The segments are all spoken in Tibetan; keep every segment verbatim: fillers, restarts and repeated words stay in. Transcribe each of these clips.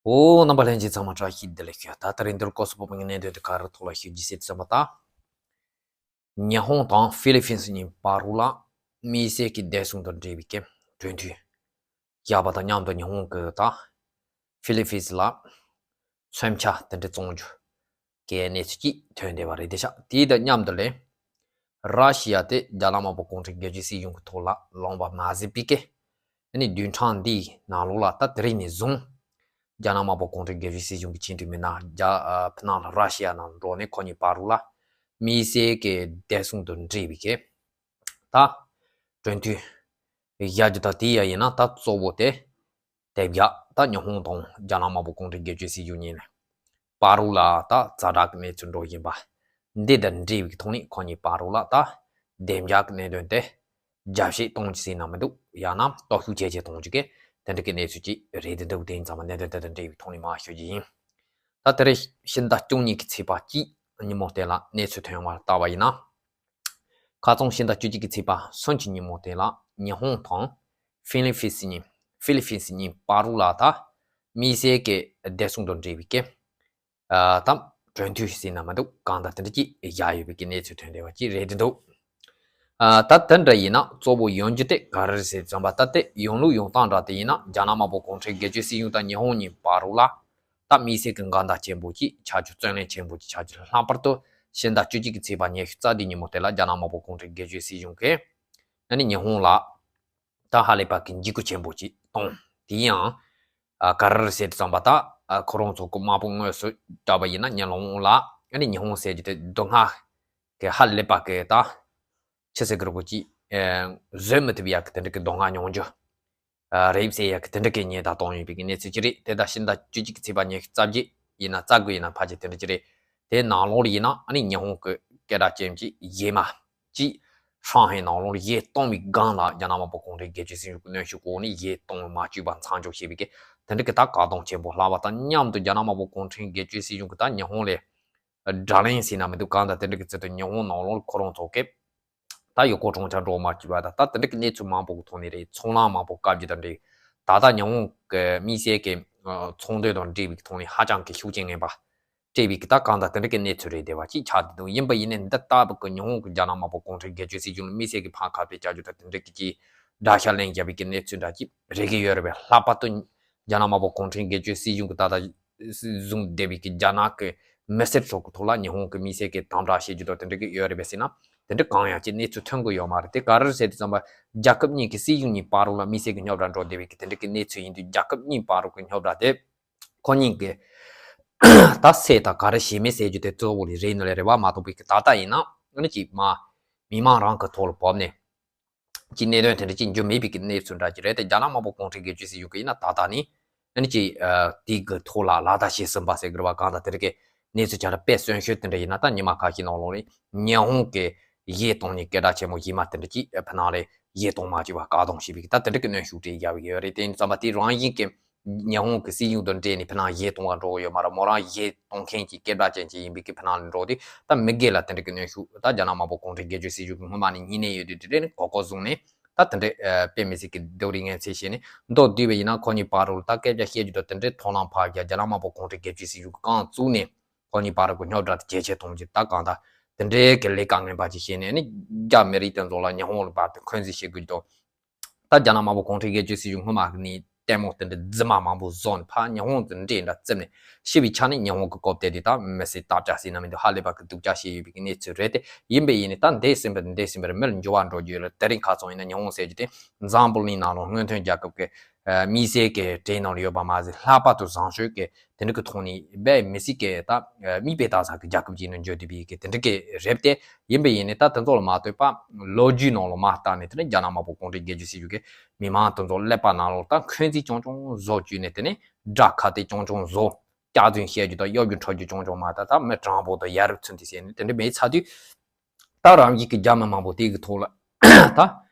ཨོ། རྣམ་པ་ལྷན་རྒྱས་ཚང་མ་བཀྲ་ཤིས་བདེ་ལེགས་ཞུ། ད་ལྟ་རིང་འདིར་ཀོ་སི་པོ་པ་ངའི་གནད་དོན་དེ་ག་རེ་ཐོག་ལ་ཞུ་རྒྱུ་ཟེར་ཙམ་པ་དང་། ཉི་ཧོང་དང་ཧྥི་ལི་ཕིན་སི་གཉིས་བར་རུ་ལ་དམིགས་བསལ་གྱི་བདེ་སྲུང་དང་འབྲེལ་བའི་གི་གྲོས་མཐུན་བཞག་པ་དང་མཉམ་དུ་ཉི་ཧོང་གི་དང་ཧྥི་ལི་ཕིན་སི་ལ་མཚོན་ཆ་དེ་འདྲ་བཙོང་རྒྱུ་གི་གནས་ཚུལ་ཅིག་ཐོན་བསྡད་པ་རེད་དེ་ཤག་དེ་དང་མཉམ་དུ་ལས། ར་ཤི་ཡ་དེ་རྒྱ་ནག་དམར་པོ་གུང་ཁྲན་སྒེར་གཅོད་སྲིད་གཞུང་གི་ཐོག་ལ་ལངས་པ་མ་ཟད་པའི་གི། ཨ་ནི་བདུན་ཕྲག་འདིའི་ནང་ལོགས་ལ་ད་དེ་རིང་ནས་བཟུང་རྒྱ་ནག་དམར་པོ་གུང་ཁྲན་སྒེར་གཅོད་སྲིད་གཞུང་གི་ཆིངས་དྲུག་མི་སྣ་རྒྱ་ཨ་ཕི་ནང་ལ་ར་ཤི་ཡ་ནང་འགྲོ་ནས་ཁོ་གཉིས་བར་རུ་ལ་དམིགས་བསལ་གྱི་བདེ་སྲུང་དང་འབྲེལ་བའི་གི་ད་གྲོས་མཐུན་བཞག་རྒྱུ་དང་། དེ་ཡང་ཡིན་ན་ད་གཙོ་བོ་དེ། དེ་བཞག་ད་ཉི་ཧོང་དང་རྒྱ་ནག་དམར་པོ་གུང་ཁྲན་སྒེར་གཅོད་སྲིད་གཞུང་གཉིས་ནས་བར་རུ་ལ་ད་ཛ་དྲག་གི་གནས་ཚུལ་འགྲོ་བཞིན་པ་འདི་དང་འབྲེལ་བའི་ཐོག་ནས་ཁོ་གཉིས་བར་རུ་ལ་ད་བདེ་འཇགས་ཀྱི་གནད་དོན་དེ་རྒྱབ་བཤད་གཏོང་རྒྱུ་ཟེར་ན་མི་འདུག་ཡང་ན་སྟོབས་ཤུགས་ཇེ་ཆེ་གཏོང་རྒྱུ་གི་དེ་འདྲ་གི་གནས་ཚུལ་ཅིག་རེད་འདུག་དེ་ཡིན་ཙང་མ་གནད་དོན་དེ་དང་འབྲེལ་བའི་ཐོག་ནས་མར་ཞུ་རྒྱུ་ཡིན། ད་དེ་རིང་ཕྱི་ཟླ་བཅུ་གཉིས་ཀྱི་ཚེས་པ་གཅིག་ཉིན་མོ་དེ་ལ་གནས་ཚུལ་ཐོན་པར་བལྟས་པ་ཡིན་ན། ཁ་རྩང་ཕྱི་ཟླ་བཅུ་གཅིག་གི་ཚེས་པ་གསུམ་གྱི་ཉིན་མོ་དེ་ལ་ཉི་ཧོང་དང་ཧྥི་ལི་ཕིན་སི་གཉིས་ཧྥི་ལི་ཕིན་སི་གཉིས་བར་རུ་ལ་ད་དམིགས་བསལ་གྱི་བདེ་སྲུང་དང་འབྲེལ་བའི་གི་ཨ་ད་གྲོས་མཐུན་ཟེར་ན་མི་འདུག་གང་ལྟར་དེ་འདྲ་ཅིག་བཞག་ཡོད་པའི་གི་གནས་ཚུལ་ཐོན་བསྡད་པ་ཅིག་རེད་འདུག་ཨ་ད་དེ་འདྲ་ཡིན་ན་གཙོ་བོ་ཡོང་རྒྱུ་དེ་ག་རེ་རེད་ཟེར་ཙམ་པ། ད་དེ་ཡོང་ལུགས་ཡོང་སྟངས་འདྲ་དེ་ཡིན་ན་རྒྱ་ནག་དམར་པོ་གུང་ཁྲན་སྒེར་གཅོད་སྲིད་གཞུང་དང་ཉི་ཧོང་གཉིས་བར་རུ་ལ། ད་དམིགས་བསལ་གྱི་འགལ་ཟླ་ཆེན་པོ་ཅིག་ཆགས་རྒྱུ། བརྩོན་ལེན་ཆེན་པོ་ཅིག་ཆགས་རྒྱུ། ལྷག་པར་དུ་ཕྱི་ཟླ་བཅུ་གཅིག་གི་ཚེས་པ་ཉི་ཤུ་རྩ་བདུན་ཉིན་མོ་དེ་ལ་རྒྱ་ནག་དམར་པོ་གུང་ཁྲན་སྒེར་གཅོད་སྲིད་གཞུང་གིས་ཨ་ནི་ཉི་ཧོང་ལ་ད་ཧ་ལས་པ་གི་འཇིགས་སྐུལ་ཆེན་པོ་ཅིག་བཏང་། དེ་ཡང་ཨ་ག་རེ་རེད་ཟེར་དུས་ཙམ་པ། ད་ཨ་ཁོ་རང་ཚོ་གི་དམག་དཔུང་དངོས་སུ་བཅར་བ་ཡིན་ན་ཉི་ཧོང་ལ་ཨ་ནི་ཉི་ཧོང་ཟེར་རྒྱུ་དེ་སྡུག་བསྔལ་གི་ཧ་ལས་པ་གི་ད་ཆི་ཟེར་གི་རེད་གོ་ཅིག་ཨ་བཟོད་མི་ཐུབ་ཡག་གི་དེ་འདྲ་གི་སྡུག་བསྔལ་མྱོང་རྒྱུ། ཨ་རེད་ཟེར་ཡག་གི་དེ་འདྲ་གི་ཉེན་བརྡ་གཏོང་ཡོད་པའི་གི་གནས་ཚུལ་ཅིག་རེད། དེ་ད་ཕྱི་ཟླ་བཅུ་གཅིག་གི་ཚེས་པ་ཉི་ཤུ་རྩ་བརྒྱད་ཡིན་ན་རྩ་དགུ་ཡིན་ན་ཕལ་ཆེར་དེ་འདྲ་ཅིག་རེད། དེའི་ནང་ལོགས་ལ་ཡིན་ན་ཨ་ནི་ཉི་ཧོང་གི་སྐད་གྲགས་ཅན་གྱི་གཞས་མ་ཅིག་ཧྲང་ཧའེ་ནང་ལོགས་ལ་གཞས་གཏོང་བའི་སྒང་ལ་རྒྱ་ནག་དམར་པོ་གུང་ཁྲན་སྒེར་གཅོད་སྲིད་གཞུང་གི་གནོན་ཤུགས་འོག་ནས་གཞས་གཏོང་བ་མ་བཅུག་པ་མཚམས་འཇོག་བྱས་པའི་གི་དེ་འདྲ་གི་ད་བཀག་སྡོམ་ཆེན་པོ་བསླབས་པ་དང་མཉམ་དུ་རྒྱ་ནག་དམར་པོ་གུང་ཁྲན་སྒེར་གཅོད་སྲིད་གཞུང་གི་ད་ཉི་ཧོང་ལ་དགྲ་ལན་ཟེར་ན་མི་འདུག་གང་ལྟར་དེ་འདྲ་གི་ཚུལ་དུ་ཉི་ཧོང་ནང་ལོགས་ལ་ཁོ་རང་ཚོ་གི་ད་ཡུལ་སྐོར་གྲོང་ཁྱེར་འགྲོ་མ་བཅུག་པ་དང་། ད་དེ་འདྲ་གི་གནས་ཚུལ་མང་པོ་གི་ཐོག་ནས་རེད། ཚོང་ལམ་མང་པོ་བཀག་རྒྱུ་དང་འབྲེལ། ད་ལྟ་ཉི་ཧོང་གི་དམིགས་བསལ་གྱི་ཚོང་དོན་དང་འབྲེལ་བའི་ཐོག་ནས་ཧ་ཅང་གི་ཤུགས་རྐྱེན་ངན་པ་སྤྲད་པའི་གི་ད་གང་ལྟར་དེ་འདྲ་གི་གནས་ཚུལ་རེད་བསྡད་པ་ཅིག་ཆགས་བསྡད་འདུག་ཡིན་པ་ཡིན་ནའི་འདི་ལྟ་བུ་གི་ཉི་ཧོང་གི་རྒྱ་ནག་དམར་པོ་གུང་ཁྲན་སྒེར་གཅོད་སྲིད་གཞུང་ལ་དམིགས་བསལ་གྱི་ཕར་ཁ་གཏད་བཅག་རྒྱུ་དང་དེ་འདྲ་གི་ཅིག་དགྲ་ཤ་ལེན་བཞག་པའི་གི་གནས་ཚུལ་འདྲ་ཅིག་རེ་གི་ཡོད་རེད་པས། ལྷག་པར་དུ་རྒྱ་ནག་དམར་པོ་གུང་ཁྲན་སྒེར་གཅོད་སྲིད་གཞུང་གི་ད་ལྟ་བཟུང་བསྡད་པའི་གི་རྒྱ་ནག་གི་མི་སེར་ཚོ་གི་ཐོག་ལ་ཉི་ཧོང་གི་དམིགས་བསལ་གྱི་དམ་དྲག་བྱེད་རྒྱུ་དང་དེ་འདྲ་གི་ཡོད་རེད་པས་ཟེར་ན། དེ་འདྲ་གང་ཡང་ཅིག་གནས་ཚུལ་ཐོན་གི་ཡོད་མ་རེད། དེ་ག་རེ་རེད་ཟེར་དུས་ཙམ་པ། རྒྱལ་ཁབ་གཉིས་ཀྱི་སྲིད་གཞུང་གཉིས་བར་རུ་ལ་དམིགས་བསལ་གྱི་རྙོག་དྲ་འགྲོ་བསྡད་པའི་གི་དེ་འདྲ་གི་གནས་ཚུལ་ཡིན་དུས། རྒྱལ་ཁབ་གཉིས་བར་རུ་གི་རྙོག་དྲ་དེ་ཁོ་གཉིས་ཀྱི་ད་སེལ་ཐབས་ག་རེ་བྱེད་མིན་ཟེར་རྒྱུ་དེ་གཙོ་བོ་ལས་རེད་ནི་ལས་རེད་བ་མ་གཏོགས་པའི་གི་ད་ལྟ་ཡིན་ན་ཨ་ནི་ཅིག་མ་མི་མང་རང་གི་ཐོག་ལ་བབས་ནས། ཀྱི་གནད་དོན་དེ་འདྲ་ཅིག་འགྱུར་མེད་པའི་གི་གནས་ཚུལ་འདྲ་ཅིག་རེད་དེ། རྒྱ་ནག་དམར་པོ་གུང་ཁྲན་སྒེར་གཅོད་སྲིད་གཞུང་གི་ཡིན་ན་ད་ལྟ་ནི་ཨ་ནི་ཅིག་ཨ་དེའི་གི་ཐོག་ལ་ལག་བསྟར་བྱས་ཟིན་པ་ཟེར་དགོས་རེད་བ། གང་ལྟར་དེ་འདྲ་གི་གནས་ཚུལ་ཆ་ར་དཔེ་གསོན་ཤོས་དེ་འདྲ་ཡིན་ན། ད་ཉི་མ་ཁ་ཤས་ནང་ལོགས་ལ་ཉི་ཧོང་གི་གཞས་གཏོང་མཁན་སྐད་གྲགས་ཆེན་མོ་གཞས་མ་དེ་འདྲ་ཅིག་ཕ་ནང་ལ་གཞས་གཏོང་མ་བཅུག་པ་བཀག་སྡོམ་བྱས་པའི་གི་ད་དེ་འདྲ་གི་གནོན་ཤུགས་སྤྲད་བཞག་པའི་ཡོད་རེད། དེ་ཡིན་ཙམ་པ་དེ་རང་བཞིན་གི་ཉི་ཧོང་གི་སྲིད་གཞུང་དང་འབྲེལ་ནས་ཕ་ནང་གཞས་གཏོང་བར་འགྲོ་གི་ཡོད་མ་རེད། མོ་རང་གཞས་གཏོང་མཁན་གྱི་སྐད་གྲགས་ཅན་ཅིག་ཡིན་པའི་གི་ཕ་ནང་ལ་འགྲོ་དུས། ད་མི་སྒེར་ལ་དེ་འདྲ་གི་གནོན་ཤུགས། ད་རྒྱ་ནག་དམར་པོ་གུང་ཁྲན་སྒེར་གཅོད་སྲིད་གཞུང་གི་སྔོན་མ་ནས་ཉེས་གནས་ཡོད་དུས་དེ་འདྲ་ནི་གོ་སྐབས་བཟུང་ནས་ད་དེ་འདྲ་ཨ་དཔེ་མི་སྲིད་ཀྱི་སྡུག་རུས་ངན་ཚད་བྱས་ནས་མདོར་བསྡུས་པ་ཡིན་ན། ཁོ་གཉིས་བར་དུ་ད་སྐད་ཆ་བཤད་རྒྱུ་དང་དེ་འདྲའི་ཐོག་ལམ་ཕར་རྒྱག་རྒྱ་ནག་དམར་པོ་གུང་ཁྲན་སྒེར་གཅོད་སྲིད་གཞུང་གི་རྐང་བཙུགས་ནས་ཁོ་གཉིས་བར་གྱི་རྙོག་དྲ་དེ་ཇེ་ཆེ་གཏོང་རྒྱུ། ད་གང་ལྟར་དེ་འདྲའི་གི་ལས་ཀ་ངན་པ་ཅིག་བྱས་ནས་ནི་རྒྱ་མི་རིགས་དེ་ཚོ་ལ་ཉི་ཧོང་ལ་བར་དུ་འཁོན་འཛིན་བྱེད་དགོས་ཀྱི་འདུག་ད་རྒྱ་ནག་དམར་པོ་གུང་ཁྲན་སྒེར་གཅོད་སྲིད་གཞུང་སྔོན་མ་ནས་ལྟད་མོ་དེ་འདྲ་རྫུན་མ་མང་པོ་བཟོས་ནས་ཕར་ཉི་ཧོང་དེ་འདྲ་འདྲ་བརྩིས་ནས་ཤི་བའི་ཆ་ནས་ཉི་ཧོང་གི་སྐབས་དེ་དུས་ད་མི་སེར་དམ་དྲག་ཟེར་ན་མི་འདུག་ཧ་ལས་པ་གི་སྡུག་ཅག་བྱས་ཡོད་པའི་གནས་ཚུལ་རེད་དེ། ཡིན་པས་ཡིན་ནས་ད་འདས་ཟིན་པ་འདས་ཟིན་པར་མི་ལ་འགྱུར་བ་འགྲོ་རྒྱུ་ཡོད་ལ། དེ་རིང་ཁ་སང་ཡིན་ན་ཉི་ཧོང་ཟེར་རྒྱུ་དེ་འཛམ་བུ་གླིང་ནང་ལ་སྔོན་ཐོན་རྒྱལ་ཁབ་ཀྱི་ཨ་དམིགས་བསལ་གྱི་གྲས་ནང་ལ་ཡོད་པ་མ་ཟད། ལྷག་པར་དུ་བཟང་ཤོས་ཀྱི་དེ་འདྲ་གི་ཐོག་ནས་དཔེ་མི་སྲིད་ཀྱི་ད་ཨ་མིག་དཔེ་ལྟ་ས་གི་རྒྱལ་ཁབ་ཅིག་ནང་འགྱུར་བསྡད་པའི་གི་དེ་འདྲ་གི་རེད་དེ། ཡིན་པས་ཡིན་ནས་ད་དེ་ཚོ་ལ་མ་ལྟོས་པར་ལོ་རྒྱུས་ནང་ལ་མར་བལྟས་ནས་དེ་ནས་རྒྱ་ནག་དམར་པོ་གུང་ཁྲན་སྒེར་གཅོད་སྲིད་གཞུང་གིས་མི་མང་དེ་ཚོ་ཀླད་པ་ནང་ལ་ད་འཁོན་འཛིན་རྐྱང་རྐྱང་བཟོ་བཅུག་ནས། དེ་ནས་དགྲ་ཁ་གཏད་རྐྱང་རྐྱང་བཟོ། སྐྱག་རྫུན་བཤད་རྒྱུ་དང་གཡོ་སྒྱུ་འཕྲོག་རྒྱུ་རྐྱང་རྐྱང་མ་གཏོགས། ད་མི་དྲང་པོ་དང་ཡ་རབས་ཚུལ་འདི་བྱས་ནས་དེ་འདྲ་མེད་ཚར་དུས། ད་རང་གི་གི་རྒྱ་མི་མང་པོ་དེ་གི་ཐོག་ལ་ད་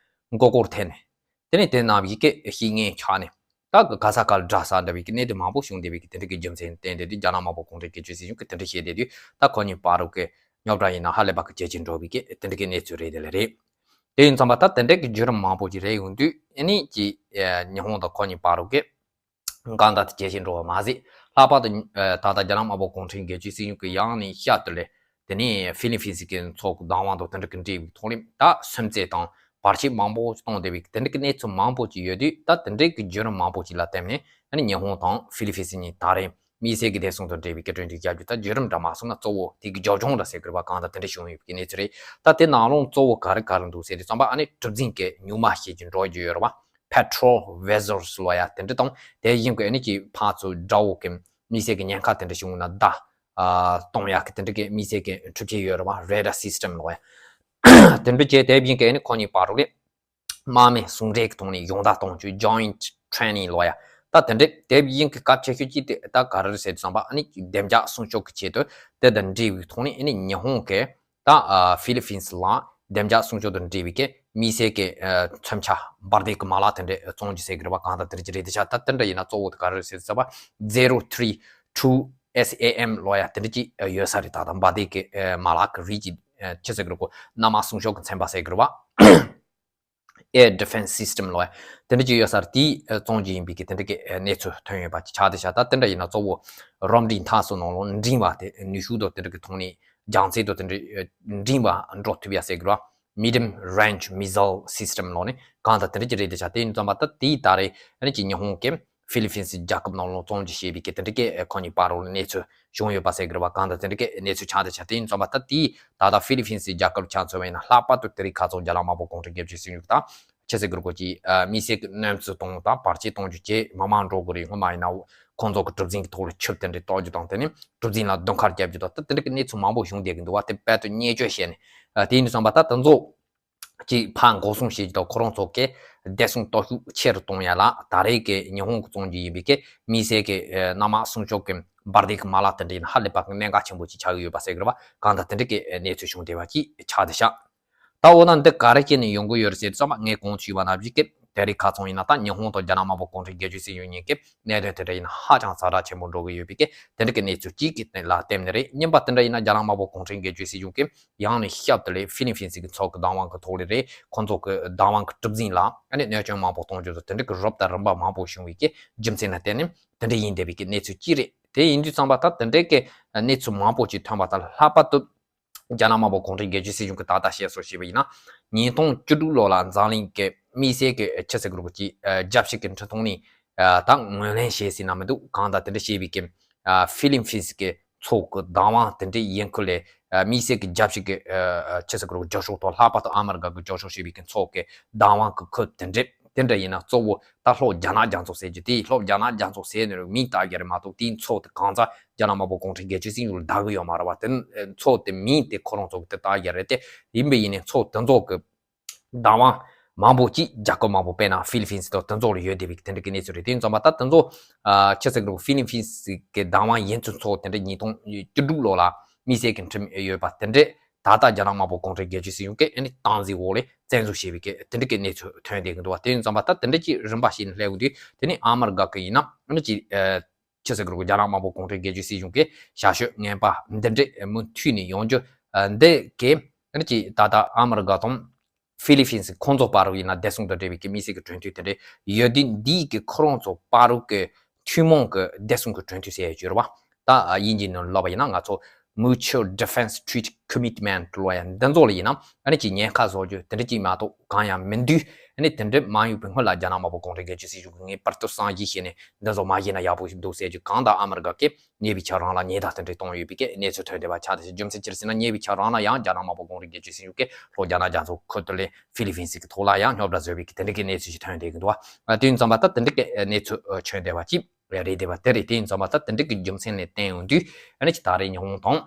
མགོ་སྐོར་ཐེབས་ནས། དེ་ནས་དེ་རྣམས་ཡི་གེ་ཤེས་ངན་ཆགས་ནས། ད་གི་ག་ས་ག་ལ་དགྲ་ཟ་འདྲ་བའི་གི་གནད་དོན་མང་པོ་བྱུང་བསྡད་པའི་གི་དེ་འདྲ་གི་རྒྱུ་མཚན་བསྟན་བསྡད་དུས། རྒྱ་ནག་དམར་པོ་གུང་ཁྲན་སྒེར་གཅོད་སྲིད་གཞུང་གིས་དེ་འདྲ་བཤད་བསྡད་དུས། ད་ཁོ་གཉིས་བར་དུ་གི་རྙོག་དྲ་ཡིན་ན་ཧ་ལས་པ་གི་ཇེ་ཆེར་འགྲོ་བའི་གི་དེ་འདྲ་གི་གནས་ཚུལ་རེད་དེ་ལས་རེད། དེ་ཡིན་ཙམ་པ་ད་དེ་འདྲ་གི་བརྒྱུད་རིམ་མང་པོ་ཅིག་རེད་ཡོང་དུས། ཨ་ནི་ཅིག་ཨ་ཉི་ཧོང་དང་ཁོ་གཉིས་བར་དུ་གི་ གང་ལྟར་དེ་གལ་ཆེན་འགྲོ་བ་མ་ཟད། ལྷག་པར་དུ་ད་ལྟ་རྒྱ་ནག་དམར་པོ་གུང་ཁྲན་གྱི་རྒྱལ་སྤྱིའི་སྲིད་གཞུང་གི་ཡང་ནས་ཤ་དུ་ལས། དེ་ནས་ཧྥི་ལི་ཕིན་སི་གི་ཚོགས་བདག་དབང་དང་དེ་འདྲ་གི་འབྲེལ་བའི་ཐོག་ནས་ད་སུན་གཙེར་དང་བར་ཆད་མང་པོ་གཏོང་བསྡད་པའི་དེ་འདྲ་གི་གནས་ཚུལ་མང་པོ་ཅིག་ཡོད་དུས། ད་དེ་འདྲའི་གི་བརྒྱུད་རིམ་མང་པོ་ཅིག་ལ་བརྟེན་ནས་ཨ་ནི་ཉི་ཧོང་དང་ཧྥི་ལི་ཕིན་སི་གཉིས་ད་རེས་དམིགས་བསལ་གྱི་བདེ་སྲུང་དང་འབྲེལ་བའི་གི་གྲོས་མཐུན་བཞག་རྒྱུ་ད་བརྒྱུད་རིམ་འདྲ་མ་སོང་ན་གཙོ་བོ་དེ་གི་རྒྱབ་ལྗོངས་འདྲ་ཟེར་དགོས་རེད་པ། གང་ལྟར་དེ་འདྲ་བྱུང་ཡོད་པའི་གནས་ཚུལ་རེད། ད་དེ་ནང་ལོགས་གཙོ་བོ་ག་རེ་ག་རེ་འདུག་ཟེར་དུས་ཙམ་པ་ཨ་ནི་གྲུ་གཟིངས་ཀྱི་མྱུལ་མ་ཞེས་ཀྱི་འགྲོ་རྒྱུ་ཡོད་རེད་པ། Petrol Vessels ལོ་ཡ་དེ་འདྲ་དང་དེ་བཞིན་གྱི་ཨ་ནི་ཀྱི་ཕར་ཚུར་དགྲ་བོ་གི་དམིགས་བསལ་གྱི་ཉེན་ཁ་དེ་འདྲ་བྱུང་ན་བརྡ་གཏོང་ཡག་གི་དེ་འདྲ་གི་དམིགས་བསལ་གྱི་འཕྲུལ་ཆས་ཡོད་རེད་པ། Radar System ལོ་ཡ་དེ་འདྲ་བྱས། དེ་བཞིན་གྱི་ཨ་ནི་ཁོ་གཉིས་བར་རུ་ལས་དམག་མི་ཟུང་འབྲེལ་གྱི་ཐོག་ནས་ཡོང་བསྡད་གཏོང་རྒྱུ་Joint Training ལོ་ཡ། ད་དེ་འདྲ་དེ་བཞིན་གྱི་སྐབས་ཆེ་ཤོས་ཅིག་དེ་ད་ག་རེ་རེད་ཟེར་དུས་ཙམ་པ་ཨ་ནི་བདེ་འཇགས་སྲུང་སྐྱོབ་ཀྱི་ཆེད་དུ་དེ་དང་འབྲེལ་བའི་ཐོག་ནས་ཨ་ནི་ཉི་ཧོང་གི་ད་ཨ་ཧྥི་ལི་ཕིན་སི་ལ་བདེ་འཇགས་སྲུང་སྐྱོབ་དང་འབྲེལ་བའི་གི་དམིགས་བསལ་གྱི་ཨ་མཚོན་ཆ་འབར་མདེལ་གྱི་མ་ལག་དེ་འདྲ་བཙོང་རྒྱུ་ཟེར་གྱི་རེད་པ། གང་ལྟར་དེ་འདྲ་ཅིག་རེད། དེ་ཆ་ད་དེ་འདྲ་ཡིན་ན་གཙོ་བོ་དེ་ག་རེ་རེད་ཟེར་དུས་ཙམ་པ་Zero Three Two SAM ལོ་ཡ་དེ་འདྲ་ཅིག་ཡོད་ས་རེད། ད་ད་འབར་མདེལ་གྱི་ཨ་མ་ལག་གི་རིགས་ཅིག་ཨ་ཅི་ཟེར་གྱི་རེད་གོ། གནམ་དམག་སྲུང་སྐྱོབ་ཀྱི་ཚན་པ་ཟེར་གྱི་རེད་པ། Air Defense System ལོ་ཡ་དེ་འདྲ་ཅིག་ཡོད་ས་རེད། དེ་བཙོང་རྒྱུ་ཡིན་པའི་གི་དེ་འདྲ་གི་གནས་ཚུལ་ཐོན་ཡོད་པ་ཅིག་ཆགས་བསྡད་ཤག་ད་དེ་འདྲ་ཡིན་ན་གཙོ་བོ་རོ་འབྲིང་མཐའ་སོ་ནང་ལོགས་འབྲིང་བ་དེ་ནུས་ཤུགས་དང་དེ་འདྲ་གི་ཐོག་ནས་རྒྱང་ཚད་དང་དེ་འདྲ་འབྲིང་བ་འགྲོ་ཐུབ་ཡ་ཟེར་གི་རེད་པ། Medium Range Missile System ལོ་ནི་གང་ལྟར་དེ་འདྲ་ཅིག་རེད་བསྡད་ཤག་དེ་ཡིན་ཙམ་པ་ད་དེའི་ད་རེས་ཨ་ནི་ཅིག་ཉི་ཧོང་གི་ཧྥི་ལི་ཕིན་སི་རྒྱལ་ཁབ་ནང་ལོགས་བཙོང་རྒྱུ་བྱས་པའི་གི་དེ་འདྲ་གི་ཁོ་གཉིས་བར་རུ་གནས་ཚུལ་བྱུང་ཡོད་པ་ཟེར་གི་རེད་པ། གང་ལྟར་དེ་འདྲ་གི་གནས་ཚུལ་ཆགས་བསྡད་ཤག་དེ་ཡིན་ཙམ་པ་ད་དེའི་ད་ལྟ་ཧྥི་ལི་ཕིན་སི་རྒྱལ་ཁབ་ཆ་མཚོན་པ་ཡིན་ན་ལྷག་པར་དུ་དེ་རིང་ཁ་སང་རྒྱ་ནག་དམར་པོ་གུང་ཁྲན་རྒྱལ་སྤྱིའི་སྲིད་གཞུང་དང་ཆི་ཟེར་གི་རེད་གོ་ཅིག་ཨ་དམིགས་བསལ་གྱི་གནོད་འཚེ་གཏོང་དང་བར་ཆད་གཏོང་རྒྱུ་བཅས་མི་མང་འགྲོ་གི་རེད། སྔོན་མ་ཡིན་ན་ཁོང་ཚོ་གི་གྲུ་གཟིངས་ཀྱི་ཐོག་ལ་ཆུ་དེ་འདྲ་གཏོར་རྒྱུ་དང་དེ་ནས་གྲུ་གཟིངས་ལ་རྡུལ་ཁ་རྒྱབ་རྒྱུ་དང་ད་དེ་འདྲ་གི་གནས་ཚུལ་མང་པོ་བྱུང་བསྡད་ཀྱི་འདུག་པ། དེ་དཔལ་དུ་བརྙས་བཅོས་བྱས་ནས་ཨ་དེ་ཡིན་དུས་ཙམ་པ་ད་དེ་ཚོ་ཅིག་ཕར་འགོག་སྲུང་བྱེད་རྒྱུ་དང་ཁོ་རང་ཚོ་གི་བདེ་སྲུང་སྟོབས་ཤུགས་ཆེ་རུ་གཏོང་ཡ་ལ་ད་རེས་ཀྱི་ཉི་ཧོང་གི་བཙོང་རྒྱུ་ཡིན་པའི་གི་དམིགས་བསལ་གྱི་ཨ་གནམ་དམག་སྲུང་སྐྱོབ་ཀྱི་འབར་མདེལ་གྱི་མ་ལག་དེ་འདྲ་ཡིན་ན་ཧ་ལས་པ་གི་གནད་འགག་ཆེན་པོ་ཅིག་ཆགས་ཀྱི་ཡོད་པ་ཟེར་གི་རེད་པ། གང་ལྟར་དེ་འདྲ་གི་གནས་ཚུལ་བྱུང་བསྡད་པ་ཅིག་ཆགས་བསྡད་ཤག་ད་འོ་ན་འདི་ག་རེ་བྱས་ནས་ཡོང་གི་ཡོད་རེད་ཟེར་དུས་ཙམ་པ་ངས་གོང་དུ་ཞུས་པ་ནང་བཞིན་གི་དེ་རིང་ཁ་སང་ཡིན་ན་ད་ཉི་ཧོང་དང་རྒྱ་ནག་དམར་པོ་གུང་ཁྲན་རྒྱལ་སྤྱིའི་སྲིད་གཞུང་གཉིས་ཀྱི་གནད་དོན་དེ་འདྲ་ཡིན་ན་ཧ་ཅང་ཛ་དྲག་ཆེན་པོ་འགྲོ་གི་ཡོད་པའི་གི་དེ་འདྲ་གི་གནས་ཚུལ་གཅིག་གི་སྟེང་ལ་བརྟེན་ནས་རེད། གཉིས་པ་དེ་འདྲ་ཡིན་ན་རྒྱ་ནག་དམར་པོ་གུང་ཁྲན་རྒྱལ་སྤྱིའི་སྲིད་གཞུང་གི་ཡང་ནས་ཞབས་ཏུ་ལས་ཧྥི་ལི་ཕིན་སི་གི་ཚོགས་ཀྱི་བདག་དབང་གི་ཐོག་ལས་རེད། ཁོང་ཚོ་གི་བདག་དབང་གི་གྲུ་གཟིངས་ལ་ཨ་ནི་གནོད་སྐྱོན་མང་པོ་གཏོང་རྒྱུ་དང་དེ་འདྲ་གི་རབ་དང་རིམ་པ་མང་པོ་བྱུང་བའི་གི་རྒྱུ་མཚན་ལ་བརྟེན་ནས་དེ་འདྲ་ཡིན་བསྡད་པའི་གི་གནས་ཚུལ་གཅིག་རེད། དེ་ཡིན་དུས་ཙམ་པ་ད་དེ་འདྲའི་གི་གནས་ཚུལ་མང་པོ་ཅིག་ཐོན་པ་དང་ལྷག་པར་དུ་རྒྱ་ནག་དམར་པོ་གུང་ཁྲན་རྒྱལ་སྤྱིའི་སྲིད་གཞུང་གི་ད་ལྟ་བཤད་སྲོལ་བྱས་པ་ཡིན་ན། ཉིས་སྟོང་བཅུ་དྲུག་ལོ་ལ་འཛམ་གླིང་གི་དམིགས་བསལ་གྱི་ཆི་ཟེར་དགོས་རེད་གོ་ཅིག་རྒྱལ་སྤྱི་གི་འཕྲིན་ཐོག་ནས་ད་ངོས་ལེན་བྱས་ཟིན་ན་མི་འདུག་གང་ལྟར་དེ་འདྲ་བྱས་པའི་གི་ཧྥི་ལི་ཕིན་སི་གི་ཚོགས་ཀྱི་བདག་དབང་དེ་འདྲ་ཡིན་ཁུལ་ལས་དམིགས་བསལ་གྱི་རྒྱལ་སྤྱི་གི་ཆི་ཟེར་དགོས་རེད་རྒྱབ་སྐྱོར་དང་ལྷག་པར་དུ་ཨ་མི་རི་ཀ་གི་རྒྱབ་སྐྱོར་བྱས་པའི་གི་ཚོགས་ཀྱི་བདག་དབང་གི་ཁུལ་དེ་འདྲ་དེ་འདྲ་ཡིན་ན་གཙོ་བོ་ད་ལྷོ་རྒྱ་ནག་རྒྱ་མཚོ་ཟེར་རྒྱུ་དེ་ལྷོ་རྒྱ་ནག་རྒྱ་མཚོ་ཟེར་ནས་མིང་བཏགས་རྒྱུ་རེད་མ་གཏོགས་དེའི་ཚོགས་དེ་གང་ཙམ་རྒྱ་ནག་དམར་པོ་གུང་ཁྲན་རྒྱལ་སྤྱིའི་སྲིད་གཞུང་ལ་བདག་གི་ཡོད་མ་རེད་བ། དེ་ཚོགས་དེ་མིང་དེ་ཁོ་རང་ཚོ་གི་དེ་བཏགས་རྒྱུ་རེད་དེ། ཡིན་པས་ཡིན་ནའི་ཚོགས་དེ་ཚོ་གི་བདག་དབང་མང་པོ་ཅིག་རྒྱལ་ཁབ་མང་པོ་དཔེར་ན་ཧྥི་ལི་ཕིན་སི་དང་དེ་ཚོ་ལ་ཡོད་བསྡད་པའི་དེ་འདྲ་གི་གནས་ཚུལ་རེད། དེ་ཡིན་ཙང་མ་ད་དེ་ཚོ་ཨ་ཆི་ཟེར་གི་རེད། ཧྥི་ལི་ཕིན་སི་གི་བདག་དབང་ཡིན་ཚུལ་ཚོགས་དེ་འདྲ་ཉིས་སྟོང་བཅུ་དྲུག་ལོ་ལ་དམིགས་བསལ་གྱི་འཁྲི་ཡོད་པ་དེ་འདྲ་ད་ལྟ་རྒྱ་ནག་དམར་པོ་གུང་ཁྲན་རྒྱལ་སྤྱིའི་སྲིད་གཞུང་གིས་ཨ་ནི་སྟངས་འཛིན་འོག་ལས་བཙན་འཛུལ་བྱས་པའི་གི་དེ་འདྲ་གི་གནས་ཚུལ་ཐོན་བསྡད་ཀྱི་འདུག་བ། དེ་ཡིན་ཙང་མ་ད་དེ་འདྲ་གི་རིམ་པ་ཞིག་ནས་སླེབས་ཡོང་དུས་དེ་ནི་ཨ་མི་རི་ཀ་གི་ཡིན་ན་ཨ་ནི་ཅིག་ཨ་ཆི་ཟེར་གི་རེད། རྒྱ་ནག་དམར་པོ་གུང་ཁྲན་རྒྱལ་སྤྱིའི་སྲིད་གཞུང་གི་བྱ་སྤྱོད་ངན་པ་འདི་འདྲ་མུ་མཐུད་ནས་ཡོང་རྒྱུ་འདི་གི་ཨ་ནི་ཅིག་ད་ལྟ་ཨ་མི་རི་ཀ་དང་ཧྥི་ལི་ཕིན་སི་ཁོང་ཚོ་བར་དུ་ཡིན་ན་བདེ་སྲུང་དང་འབྲེལ་བའི་གི་དམིགས་བསལ་གྱི་གྲོས་མཐུན་དེ་འདྲ་ཡོད་དུས་འདིའི་གི་ཁོ་རང་ཚོ་བར་དུ་གི་ཐུན་མོང་གི་བདེ་སྲུང་གི་གྲོས་མཐུན་ཟེར་ཡ་ཡོད་རེད་བ། ད་དབྱིན་ཇིའི་ནང་ལབ་པ་ཡིན་ན་ང་ཚོ་Mutual Defense Treaty Commitment ལབ་ཡ་འདི་ཚོ་ལ་ཡིན་ན་ཨ་ནི་ཅིག་ཉེན་ཁ་བཟོ་རྒྱུ་དེ་འདྲ་ཅིག་མ་གཏོགས་གང་ཡང་མི་འདུག་ཨ་ནི་དེ་འདྲ་མ་ཡོང་བའི་སྔོན་ལ་རྒྱ་ནག་དམར་པོ་གུང་ཁྲན་རྒྱལ་སྤྱིའི་སྲིད་གཞུང་གིས་ངེས་པར་དུ་བསམ་གཞིག་བྱས་ནས་འདི་ཚོ་མ་བྱས་ན་ཡག་པོ་ཞིག་འདུག་ཟེར་རྒྱུ། གང་ལྟར་ཨ་མི་རི་ཀ་གིས་ཉེ་བའི་ཆར་རང་ལ་ཉེས་རྡུང་དེ་འདྲ་གཏོང་ཡོད་པའི་གི་གནས་ཚུལ་ཐོན་བསྡད་པ་ཆགས་བསྡད་ཤག་རྒྱུ་མཚན་ཅི་རེད་ཟེར་ན་ཉེ་བའི་ཆར་རང་ལ་ཡང་རྒྱ་ནག་དམར་པོ་གུང་ཁྲན་རྒྱལ་སྤྱིའི་སྲིད་གཞུང་གིས་ལྷོ་རྒྱ་ནག་རྒྱ་མཚོ་ཁུལ་དེ་ལས་ཧྥི་ལི་ཕིན་སི་གི་ཐོག་ལ་ཡང་རྙོག་དྲ་བཟོས་པའི་གི་དེ་འདྲ་གི་གནས་ཚུལ་ཞིག་ཐོན་བསྡད་ཀྱི་འདུག་བ། དེ་ཡིན་ཙང་མ་ད་དེ་འདྲ་གི་གནས་ཚུལ་ཐོན་བསྡད་པ་ཅིག་རེད་བསྡད་པ་དེ་རེད། དེ་ཡིན་ཙང་མ་ད་དེ་འདྲ་གི་རྒྱུ་མཚན་ལ་བརྟེན་ཡོང་དུས་ཨ་ནི་ཅིག་ད་རེས་ཉི་ཧོང་དང་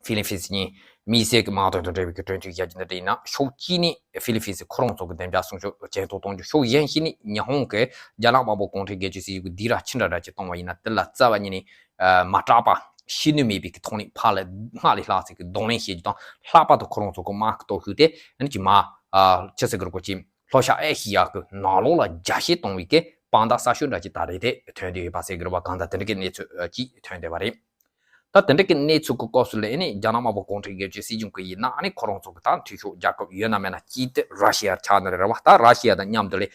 ཧྥི་ལི་ཕིན་སི་གཉིས་དམིགས་བསལ་གྱི་དམག་དོན་དང་འབྲེལ་བའི་གི་གྲོས་མཐུན་བཞག་རྒྱུ་འདི་འདྲ་ཡིན་ན་ཕྱོགས་གཅིག་ནས་ཧྥི་ལི་ཕིན་སི་ཁོ་རང་ཚོ་གི་བདེ་འཇགས་སྲུང་སྐྱོབ་ཇེ་མཐོར་གཏོང་རྒྱུ། ཕྱོགས་གཞན་ཞིག་ནས་ཉི་ཧོང་གི་རྒྱ་ནག་དམར་པོ་གུང་ཁྲན་རྒྱལ་སྤྱིའི་སྲིད་གཞུང་གི་སྡིགས་ར་ཅི་འདྲ་འདྲ་ཅིག་གཏོང་བ་ཡིན་ན་དེ་ལ་རྩ་བ་ཉིད་ནས་ཨ་མ་སྐྲག་པ་ཤི་ནུས་མེད་པའི་གི་ཐོག་ནས་ཕར་ལ་སྔར་ལས་ལྷག་ཚད་ཀྱི་གདོང་ལེན་བྱེད་རྒྱུ་དང་། ལྷག་པར་དུ་ཁོ་རང་ཚོ་གི་དམག་གི་སྟོབས་ཤུགས་དེ་ཨ་ནི་ཅིག་མ་ཨ་ཆི་ཟེར་གི་རེད་གོ་ཅིག་ལྷོ་ཤར་ཨེ་ཤི་ཡ་གི་ནང་ལོགས་ལ་རྒྱ་སྐྱེད་གཏོང་བའི་གི་དཔང་རྟགས་གསར་ཤོས་འདྲ་ཅིག་ད་རེས་དེ་ཐོན་བསྡད་ཡོད་པ་ཟེར་གི་རེད་བ། གང་ལྟར་དེ་འདྲ་གི་གནས་ཚུལ་ཨ་ཅིག་ཐོན་བསྡད་པ་རེད། ད་དེ་འདྲ་གི་གནས་ཚུལ་གྱི་སྐབས་སུ་ལ་ཨ་ནི་རྒྱ་ནག་དམར་པོ་གུང་ཁྲན་རྒྱལ་སྤྱིའི་སྲིད་གཞུང་གི་ཡིན་ན་ཨ་ནི་ཁོ་རང་ཚོ་གི་ད་འཐུས་ཤོར་རྒྱལ་ཁབ་ཡོད་ན་མེད་ན་གཅིག་དེ་ར་ཤི་ཡ་ཆགས་ནི་རེད་བ། ད་ར་ཤི་ཡ་དང་མཉམ་དུ་ལས་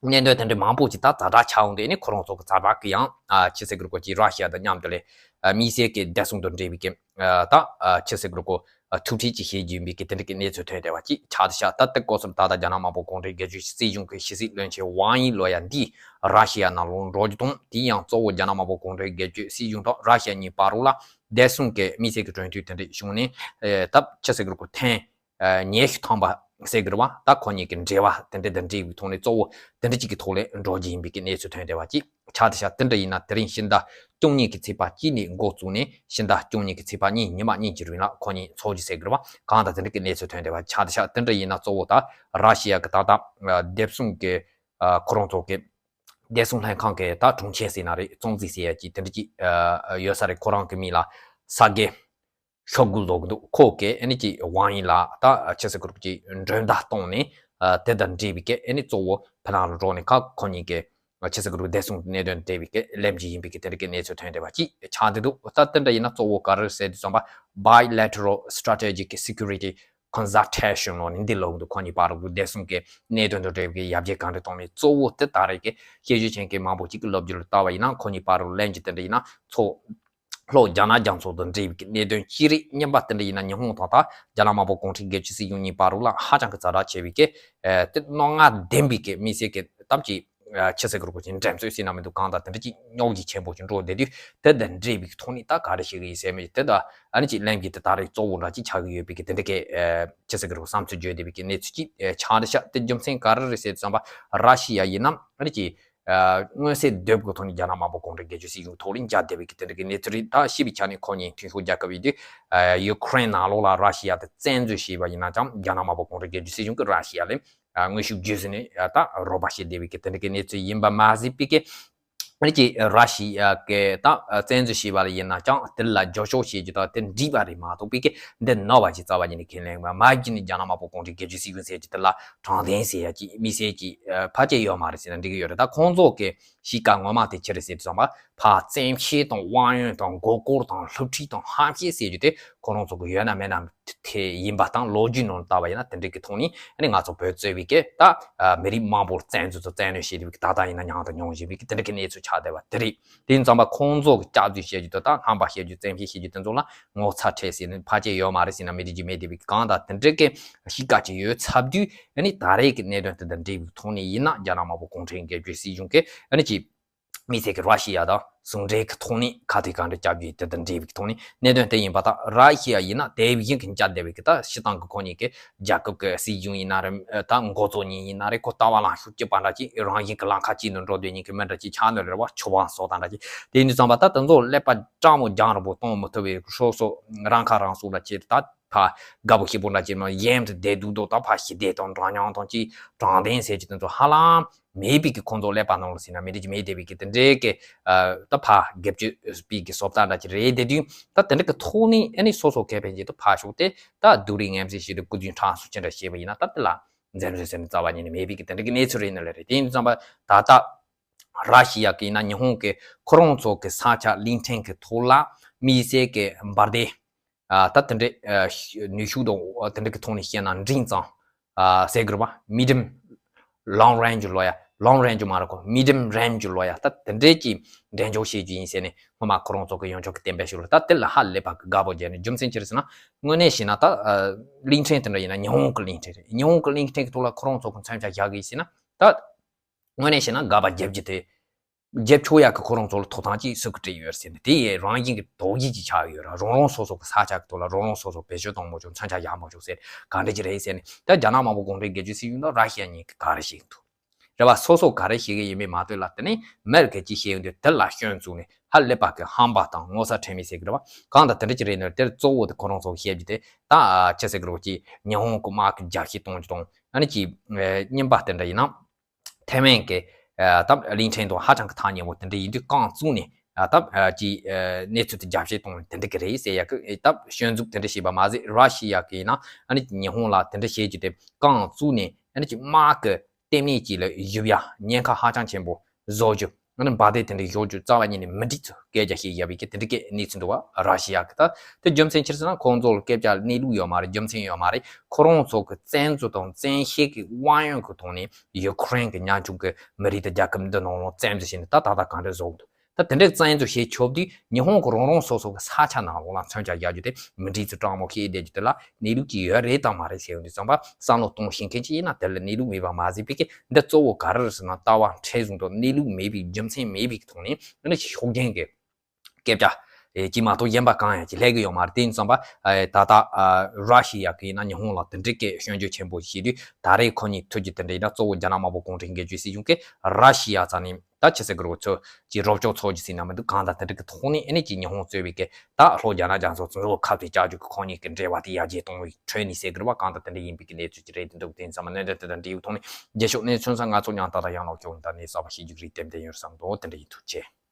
གནད་དོན་དེ་འདྲའི་མང་པོ་ཅིག་ད་ཛ་དྲག་ཆགས་འོང་དུས་ནི་ཁོ་རང་ཚོ་གི་ཛ་དྲག་གི་ཡང་ཨ་ཆི་ཟེར་གི་རེད་གོ་ཅིག་ར་ཤི་ཡ་དང་མཉམ་དུ་ལས་ཨ་དམིགས་བསལ་གྱི་བདེ་སྲུང་དང་འབྲེལ་བའི་གི་ཨ་ད་ཨ་ཆི་ཟེར་གི་རེད་གོ་ཨ་ཐུག་འཕྲད་ཅིག་བྱེད་རྒྱུ་ཡིན་པའི་གི་དེ་འདྲ་གི་གནས་ཚུལ་ཐོན་བསྡད་པ་ཅིག་ཆགས་བསྡད་ཤག་ད་ལྟ་སྐབས་སུ་ད་ལྟ་རྒྱ་ནག་དམར་པོ་གུང་ཁྲན་སྒེར་གཅོད་སྲིད་གཞུང་གི་ཕྱི་སྲིད་བློན་ཆེན་ཝང་དབྱི་ལོ་ཡ་འདིས་ར་ཤི་ཡ་ནང་ལོགས་འགྲོ་རྒྱུ་དང་དེ་ཡང་གཙོ་བོ་རྒྱ་ནག་དམར་པོ་གུང་ཁྲན་སྒེར་གཅོད་སྲིད་གཞུང་དང་ར་ཤི་ཡ་གཉིས་བར་ལ་བདེ་སྲུང་གི་དམིགས་བསལ་གྱི་གྲོས་མཐུན་དེ་འདྲ་བྱུང་ནས་ཨ་ད་ཆི་ཟེར་གི་རེད་གོ་ཐེངས། ཉི་ཤུ་ཐམ་པ་ཟེར་གི་རེད་བ། ད་ཁོ་གཉིས་ཀྱི་འབྲེལ་བ་དེ་འདྲ་དང་འབྲེལ་བའི་ཐོག་ནས་གཙོ་བོ་དེ་འདྲ་གཅིག་གི་ཐོག་ལ་འགྲོ་རྒྱུ་ཡིན་པའི་གི་གནས་ཚུལ་ཐོན་བསྡད་པ་ཅིག་ཆགས་བསྡད་ཤག་དེ་འདྲ་ཡིན་ན་དེ་རིང་ཕྱི་ཟླ་བཅུ་གཉིས་ཀྱི་ཚེས་པ་གཅིག་ནས་འགོ་བཙུགས་ནས་ཕྱི་ཟླ་བཅུ་གཉིས་ཀྱི་ཚེས་པ་གཉིས་ཉི་མ་གཉིས་ཀྱི་རིང་ལ་ཁོ་གཉིས་ཚོགས་རྒྱུ་ཟེར་གི་རེད་བ། གང་ལྟར་དེ་འདྲ་གི་གནས་ཚུལ་ཐོན་བསྡད་པ་ཆགས་བསྡད་ཤག་དེ་འདྲ་ཡིན་ན་གཙོ་བོ་ད་ར་ཤི་ཡ་གི་ད་ལྟ་བདེ་སྲུང་གི་ཁོ་རང་ཚོ་གི་བདེ་སྲུང་ལྷན་ཁང་གི་ད་དྲུང་ཆེ་ཟེར་ན་རེད། གཙོ་འཛིན་ཟེར་ཡ་ཅིག་དེ་འདྲ་ཅིག་ཡོད་ས་རེད། ཁོ་རང་གི་མིང་ལ་ས་གེ་ཤོག་གུ་ལོག་འདུག་ཁོ་གིས་ཨ་ནི་ཅིག་ཝང་དབྱི་ལ་ད་ཆི་ཟེར་གི་རེད་གོ་ཅིག་མགྲོན་བརྡ་བཏང་ནས་ཨ་དེ་དང་འབྲེལ་བའི་གི་ཨ་ནི་གཙོ་བོ་ཕ་ནང་ལ་འགྲོ་ནས་ཁ་ཁོ་གཉིས་ཀྱི་ཆི་ཟེར་གི་རེད་གོ་བདེ་སྲུང་གནད་དོན་འབྲེལ་བའི་གི་གླེང་རྒྱུ་ཡིན་པའི་གི་དེ་འདྲ་གི་གནས་ཚུལ་ཐོན་བསྡད་པ་ཅིག་ཆགས་བསྡད་འདུག་ད་དེ་འདྲ་ཡིན་ན་གཙོ་བོ་ག་རེ་ཟེར་དུས་ཙམ་པ་Bilateral Strategic Security Consultation ལོ་ནི་འདི་ལོག་འདུག་ཁོ་གཉིས་བར་དུ་བདེ་སྲུང་གི་གནད་དོན་དང་འབྲེལ་བའི་གི་ཡར་རྒྱས་གང་འདྲ་གཏོང་མིན་གཙོ་བོ་དེ་ད་རེས་ཀྱི་ཤེས་ཡོན་ཅན་གྱི་མང་པོ་ཅིག་གི་ལབ་རྒྱུ་ལ་ལྟ་བ་ཡིན་ན་ཁོ་གཉིས་བར་དུ་གླེང་རྒྱུ་དེ་འདྲ་ཡིན་ན་ཚོ། ལྷོ་རྒྱ་ནག་རྒྱ་མཚོ་དང་འབྲེལ་བའི་གནད་དོན་ཅི་རིགས་གཉིས་པ་དེ་འདྲ་ཡིན་ན་ཉི་ཧོང་དང་ད་རྒྱ་ནག་དམར་པོ་གུང་ཁྲན་སྒེར་གཅོད་སྲིད་གཞུང་གཉིས་བར་ལ་ཧ་ཅང་གི་ཛ་དྲག་ཆེ་བའི་གི་ཨེ་དེ་རྣོ་ངར་ལྡན་པའི་གི་དམིགས་བསལ་གི་སྟབས་ཀྱིས་ཨ་ཆི་ཟེར་གི་རེད་གོ་ཅིག་འགྲེམས་སྟོན་ཟེར་ན་མི་འདུག་གང་ལྟར་དེ་འདྲ་ཅིག་རྙོག་གི་ཆེན་པོ་ཅིག་འགྲོ་བསྡད་དུས་དེ་དང་འབྲེལ་བའི་གི་ཐོག་ནས་ད་ག་རེ་བྱེད་གི་ཡིན་ཟེར་མི་དེ་ད་ཨ་ནི་ཅིག་གླེང་རྒྱུ་དེ་ད་རེས་གཙོ་བོ་འདྲ་ཅིག་ཆགས་གི་ཡོད་པའི་གི་དེ་འདྲ་གི་ཨ་ཆི་ཟེར་གི་རེད་གོ་བསམ་ཚུལ་བརྗོད་བསྡད་པའི་གི་གནས་ཚུལ་ཅིག་ཨེ་ཆགས་འདུག་ཤག་དེ་རྒྱུ་མཚན་ག་རེ་རེད་ཟེར་དུས་ཙམ་པ་ར་ཤི་ཡ་ཡིན་ན་ཨ་ནི་ཅིག་ཨ་མངོན་གསལ་དོད་པོའི་ཐོག་ནས་རྒྱ་ནག་དམར་པོ་གུང་ཁྲན་སྒེར་གཅོད་སྲིད་གཞུང་ཐོག་ལ་འཇགས་བསྡད་པའི་གི་དེ་འདྲ་གི་གནས་ཚུལ་རེད། ད་ཤེས་པའི་ཆ་ནས་ཁོ་གཉིས་མཐུན་ཕྱོགས་རྒྱལ་ཁབ་ཡིན་དུས་ཨ་ཡུ་ཁུ་རེན་ནང་ལོགས་ལ་ར་ཤི་ཡ་དེ་བཙན་འཛུལ་བྱས་པ་ཡིན་ན་ཀྱང་རྒྱ་ནག་དམར་པོ་གུང་ཁྲན་སྒེར་གཅོད་སྲིད་གཞུང་གིས་ར་ཤི་ཡ་ལ་ཨ་དངོས་ཤུགས་བརྒྱུད་ཟིན་ནས་ཨ་ད་རོགས་པ་བྱེད་བསྡད་པའི་གི་དེ་འདྲ་གི་གནས་ཚུལ་ཡིན་པ་མ་ཟད་པའི་གི་ཨ་ནི་ཅིག་ར་ཤི་ཡ་གི་ད་བཙན་འཛུལ་བྱས་པ་ལ་ཡིན་ན་ཀྱང་དེ་ལ་རྒྱབ་སྐྱོར་བྱེད་རྒྱུ་དང་དེ་འགྲིག་པ་རེད་མ་གཏོགས་པའི་གི་འདི་ནོར་བ་ཅིག་རྩ་བ་ཉིད་ནས་ཁས་ལེན་པ་མ་བརྒྱུད་ནས་རྒྱ་ནག་དམར་པོ་གུང་ཁྲན་སྒེར་གཅོད་སྲིད་གཞུང་ཟེར་རྒྱུ་དེ་ལ་དྲང་བདེན་ཟེར་ཡ་ཅིག་དམིགས་བསལ་གྱི་ཕལ་ཆེར་ཡོད་མ་རེད་ཟེར་ན་འགྲིག་གི་ཡོད་རེད། ད་ཁོང་ཚོ་གི་གཤིས་ཀ་ངོ་མ་དེ་ཅི་རེད་ཟེར་དུས་ཙམ་པ་ཕར་བཙན་ཤེད་དང་དབང་ཡོན་དང་མགོ་སྐོར་དང་སློབ་ཁྲིད་དང་ཧམ་བཤད་ཟེར་རྒྱུ་དེ་ཁོ་རང་ཚོ་གི་ཡོད་ན་མེད་ན་དེ་ཡིན་པ་དང་ལོ་རྒྱུས་ནང་ལ་ལྟ་བ་ཡིན་ན་དེ་འདྲ་གི་ཐོག་ནས་ཨ་ནི་ང་ཚོ་བོད་གཙོས་པའི་གི་ད་མི་རིགས་མང་པོར་བཙན་འཛུལ་དང་བཙན་གནོན་བྱེད་པའི་གི་ད་ལྟ་ཡིན་ན་མྱངས་དང་མྱོང་བཞིན་པའི་གི་དེ་འདྲ་གི་གནས་ཚུལ་ཆགས་བསྡད་པ་དེ་རེད། དེ་ཡིན་ཙམ་པ་ཁོང་ཚོ་གི་སྐྱག་རྫུན་བཤད་རྒྱུ་དེ་དང་ཧམ་པ་བཤད་རྒྱུ་བཙན་ཤེད་བཤད་རྒྱུ་དེ་ཚོ་ལ་ངོ་ཚ་ཁྲེལ་ཟེར་ནས་ཕལ་ཆེར་ཡོད་མ་རེད་ཟེར་ན་མི་འགྲིག་རྒྱུ་མེད་བསྡད་པའི་གི་གང་ལྟར་དེ་འདྲ་གི་གཤིས་ཀ་ཅིག་ཡོད་ཚར་དུས་ཨ་ནི་ད་རེས་ཀྱི་གནད་དོན་དེ་དང་འབྲེལ་བའི་ཐོག་ནས་ཡིན་ན་རྒྱ་ནག་དམར་པོ་གུང་ཁྲན་སྒེར་གཅོད་སྲིད་གཞུང་གིས་ཨ་ནི་ཅིག་དམིགས་བསལ་གྱི་ར་ཤི་ཡ་དང་ཟུང་འབྲེལ་གྱི་ཐོག་ནས་ཁ་གཏད་གང་འདྲ་བཅག་རྒྱུ་དེ་དང་འབྲེལ་བའི་ཐོག་ནས་གནད་དོན་དེ་ཡིན་པ་དང་ར་ཤི་ཡ་ཡིན་ན་དེ་བཞིན་གྱི་འཇགས་བསྡད་པའི་གི་ད་སྤྱིར་བཏང་གི་ཁོ་གཉིས་ཀྱི་རྒྱལ་ཁབ་ཀྱི་སྲིད་གཞུང་ཡིན་ན་རེད། ད་འགོ་གཙོ་གཉིས་ཡིན་ན་རེད། ཁོ་ལྟ་བ་ལངས་ཕྱོགས་གཅིག་པ་འདྲ་ཅིག་རང་བཞིན་གྱི་ལམ་ཁ་གཅིག་ཏུ་འགྲོ་སྡོད་མཁན་གྱི་མི་འདྲ་ཅིག་ཆགས་ནས་རེད་བ། ཆོས་དབང་སོགས་དང་འདྲ་ཅིག་དེ་ཡིན་དུས་ཙམ་པ་ད་དེ་ཚོ་ཀླད་པ་སྐྲག་མོ་རྒྱང་རིང་པོ་གཏོང་མི་ཐུབ་པའི་སོ་སོ་རང་ཁ་རང་གསོ་འདྲ་ཅིག་ད། ཕར་དགའ་པོ་སྐྱིད་པོ་འདྲ་ཅིག་ནང་ཡན་དུ་བསྡད་འདུག་དོ། ད་ཕར་ཞི་བདེ་དང་འདྲ་མཉམ་དང་ཅིག་དྲང་བདེན་ཟེར་གྱི་དེ་ཚོ་ཧ་ལམ་མེད་པའི་གི་ཁོང་ཚོ་ཀླད་པ་ནང་ལ་ཟིན་ན་མི་འགྲིག་གི་མེད་བསྡད་པའི་གི་དེ་འདྲའི་གི་ཨ་ད་ཕར་སྒེར་གཅོད་པའི་གི་བཟོ་ལྟ་འདྲ་ཅིག་རེད་བསྡད་དུས་ད་དེ་འདྲ་གི་ཐོག་ནས་ཨ་ནི་སོ་སོ་ཁེ་ཕན་ཅིག་ཏུ་ཕར་ཞོག་སྟེ་ད་སྡུག་རུས་ངན་ཚིག་ཞིག་ཏུ་སྐུ་རྒྱུན་གྲངས་སུ་ཅི་འདྲ་བཤད་པ་ཡིན་ན་ད་དེ་ལ་འཛེམ་ཟོན་ཟེར་ནས་རྩ་བ་ཉིད་ནས་མེད་པའི་གི་དེ་འདྲ་གི་གནས་ཚུལ་རེད་ནི་ལ་རེད། དེ་ཡིན་དུས་ཙམ་པ་ད་ལྟ་ར་ཤི་ཡ་གི་ཡིན་ན་ཉི་ཧོང་གི་ཁོ་རང་ཚོ་གི་ས་ཆ་གླིང་ཕྲན་གི་ཐོག་ལ་དམིགས་བསལ་གི་འབར་མདེལ། ཨ་ད་དེ་འདྲའི་ཨ་ནུས་ཤུགས་དང་དེ་འདྲ་གི་ཐོག་ནས་བཤད་ན་འབྲིང་ཙང་ཨ་ཟེར་དགོས་རེད་པ། Medium long range ལོ་ཡ། Long range མ་རེད་གོ། Medium range ལོ་ཡ། ད་དེ་འདྲའི་ཀྱི་འགྲན་ཕྱོགས་བཤད་རྒྱུ་ཡིན་ཟེར་ནས་སྔོན་མ་ཁོ་རང་ཚོ་གི་ཡོངས་ཁྱབ་ཀྱི་བསྟན་པའི་ཤུགས་ལ་ད་དེ་ལ་ཧ་ལས་པ་གི་དགའ་པོ་བརྒྱབ་ནས། རྒྱུ་མཚན་ཅི་རེད་ཟེར་ན་དངོས་གནས་བཤད་ན་ད་ཨ་གླིང་ཕྲན་དེ་འདྲ་ཡིན་ན་ཉི་ཧོང་གི་གླིང་ཕྲན་རེད། ཉི་ཧོང་གི་གླིང་ཕྲན་གི་ཐོག་ལ་ཁོ་རང་ཚོ་གི་མཚོན་ཆ་བཞག་གི་ཡིན་ཟེར་ན་ད། དངོས་གནས་བཤད་ན་དགའ་པ་བརྒྱབ་རྒྱུ་དེ། རྒྱབ་ཕྱོགས་ཡག་གི་ཁོ་རང་ཚོ་ལ་ཐོབ་ཐང་ཅིག་སུ་གི་སྤྲད་ཡོད་ཟེར་ནས་དེ་ཡི་རང་བཞིན་གྱི་དོགས་གཞི་ཅིག་ཆགས་ཡོད་ར། རང་རང་སོ་སོ་གི་ས་ཆ་གི་ཐོག་ལ་རང་རང་སོ་སོ་བེད་སྤྱོད་གཏོང་མ་ཆོག་མཚོན་ཆ་བཞག་མ་ཆོག་ཟེར་ག་འདྲ་ཅིག་རེད་ཟེར་ནས་ད་རྒྱ་ནག་དམར་པོ་གུང་ཁྲན་སྒེར་གཅོད་སྲིད་གཞུང་དང་ར་ཤི་ཡ་གཉིས་ཀྱི་ག་རེ་བཤད་ཀྱི་འདུག་རེད་བ། སོ་སོ་ག་རེ་བཤད་ཀྱི་ཡིན་མིན་མ་ལྟོས་ལ་དེ་ནས་མི་རེ་གིས་ཅིག་བཤད་ཡོང་དུས་དེ་ལ་སྐྱོན་བཙུགས་ནས་ཧ་ལས་པ་གི་ཧམ་པ་དང་ངོ་ཚ་ཁྲེལ་མེད་ཟེར་གི་རེད་བ། གང་ལྟར་དེ་འདྲ་ཅིག་རེད་ནས་དེར་གཙོ་བོ་དེ་ཁོ་རང་ཚོ་གི་བཤད་རྒྱུ་དེ་ད་ཆི་ཟེར་གི་རེད་ཅིག་ཉི་ཧོང་གི་དམག་གི་རྒྱབ་བཤིག་གཏོང་རྒྱུ་དང་ཨ་ནི་ཅིག་གཉིས་པ་དེ་འདྲ་ཡིན་ན། ཐའེ་ཝན་གྱི་ཨ་ད་གླིང་ཕྲན་དང་ཧ་ཅང་གི་ཐག་ཉེ་བོ་དེ་འདྲ་ཡིན་དུས་རྐང་བཙུགས་ནས་ཨ་ད་ཨ་ཀྱི་ཨ་གནས་ཚུལ་དེ་རྒྱབ་བཤིག་གཏོང་དེ་འདྲ་གི་རེད་ཟེར་ཡ་གི་ཨེ་ད་སྐྱོན་འཛུགས་དེ་འདྲ་བྱས་པ་མ་ཟད། ར་ཤི་ཡ་གི་ཡིན་ན་ཨ་ནི་ཉི་ཧོང་ལ་དེ་འདྲ་བྱེད་རྒྱུ་དེ་རྐང་བཙུགས་ནས་ཨ་ནི་ཀྱི་དམག་གི་ལྟེ་གནས་ཀྱི་ལ་ཞུགས་ཡ་ཉེན་ཁ་ཧ་ཅང་ཆེན་པོ་བཟོ་རྒྱུ། ང་ནི་འབའ་སྡེ་དེ་འདྲ་བཞག་རྒྱུ་རྩ་བ་ཉིད་ནས་མི་འགྲིག་ཚུལ་སྐད་ཆ་བཤད་བཞག་པའི་གི་དེ་འདྲ་གི་གནས་ཚུལ་འདུག་བ། ར་ཤི་ཡ་གི་ད་དེ་རྒྱུ་མཚན་ཅི་ཟེར་ན་ཁོང་ཚོ་ལ་སྐད་ཆ་གནས་ལུགས་ཡོད་མ་རེད། རྒྱུ་མཚན་ཡོད་མ་རེད། ཁོ་རང་ཚོ་གི་བཙན་འཛུལ་དང་བཙན་ཤེད་ཀྱི་དབང་ཡོད་ཀྱི་ཐོག་ནས་ཡུ་ཁུ་རེན་གྱི་ཉམ་ཆུང་གི་མི་རིགས་དང་རྒྱལ་ཁབ་འདི་ནང་ལ་བཙན་འཛུལ་བྱས་ནས་ད་ད་ལྟ་གང་འདྲ་བཟོ་གི་འདུག་ད་དེ་འདྲའི་བཙན་འཛུལ་བྱེད་ཆོག་དུས་ཉི་ཧོང་གི་རང་རང་སོ་སོ་གི་ས་ཆ་ནང་ལོགས་ལ་མཚོན་ཆ་རྒྱག་རྒྱུ་དེ་མི་འགྲིག་ཚུལ་དྲང་མོ་བཤད་བསྡད་རྒྱུ་དེ་ལ་གནས་ལུགས་ཀྱི་ཡོད་རེད་དང་མ་རེད་ཟེར་ཡོང་དུས་ཙམ་པ་བསམ་བློ་གཏོང་ཤེས་མཁན་ཅིག་ཡིན་ན་དེ་ལ་གནས་ལུགས་མེད་པ་མ་ཟད་པའི་གི་འདི་གཙོ་བོ་ག་རེ་རེད་ཟེར་ན་ལྟ་བ་མཁྲེགས་བཟུང་དང་གནས་ལུགས་མེད་པའི་རྒྱུ་མཚན་མེད་པའི་ཐོག་ནས་འདི་ནི་ཤོག་རྒྱན་གྱི་སྐད་ཆ་ཨེ་ཅིག་མ་གཏོགས་གཞན་པ་གང་ཡང་ཅིག་ལྷག་གི་ཡོད་མ་རེད། དེ་ཡིན་ཙམ་པ་ཨེ་ད་ལྟ་ཨ་ར་ཤི་ཡ་གི་ཡིན་ན་ཉི་ཧོང་ལ་དེ་འདྲའི་སྐད་སྐྱོན་བརྗོད་ཆེན་པོ་བྱེད་དུས་ད་རེས་ཁོ་གཉིས་ཐུག་རྒྱུ་དེ་འདྲ་ཡིན་ན་གཙོ་བོ་རྒྱ་ནག་དམར་པོ་གུང་ཁྲན་སྒེར་གཅོད་སྲིད་གཞུང་གིས་ར་ཤི་ཡ་རྩ་ནས་ད་ཆི་ཟེར་གི་རོ་ཚོ་ཅིག་རོགས་སྐྱོར་ཚོགས་ཀྱི་ཟིན་ན་མི་འདུག་གང་ལྟར་དེ་འདྲ་གི་ཐོག་ནས་ཨེ་ནས་ཅིག་ཉི་ཧོང་གཙོས་པའི་གི་ད་ལྷོ་རྒྱ་ནག་རྒྱ་མཚོ་ཚོ་ཁ་བྲལ་བྱ་རྒྱུ་གི་ཁོ་གཉིས་ཀྱི་འབྲེལ་བ་དེ་ཡར་རྒྱས་གཏོང་བའི་ཁྲོད་ནས་ཟེར་གི་རེད་བ། གང་ལྟར་དེ་འདྲ་ཡིན་པའི་གི་གནས་ཚུལ་ཅིག་རེད། དེ་འདུག་དེ་ཡིན་ཙམ་པ་གནད་འགག་དེ་དང་འབྲེལ་ཡོད་ཐོག་ནས་རྗེས་ཕྱོགས་གནས་ཚུལ་ཚང་ང་ཚོ་ཡང་ད་ལྟ་ཡང་ལོག་སྐྱོ་བ་ད་ནས་གསར་པ་ཤེས་རྒྱུ་རེད། ཏན་ཏན་ཡོད་བསམ་འདུག་དེ་འདྲ་ཡིན། ཐུགས་རྗེ་ཆེ།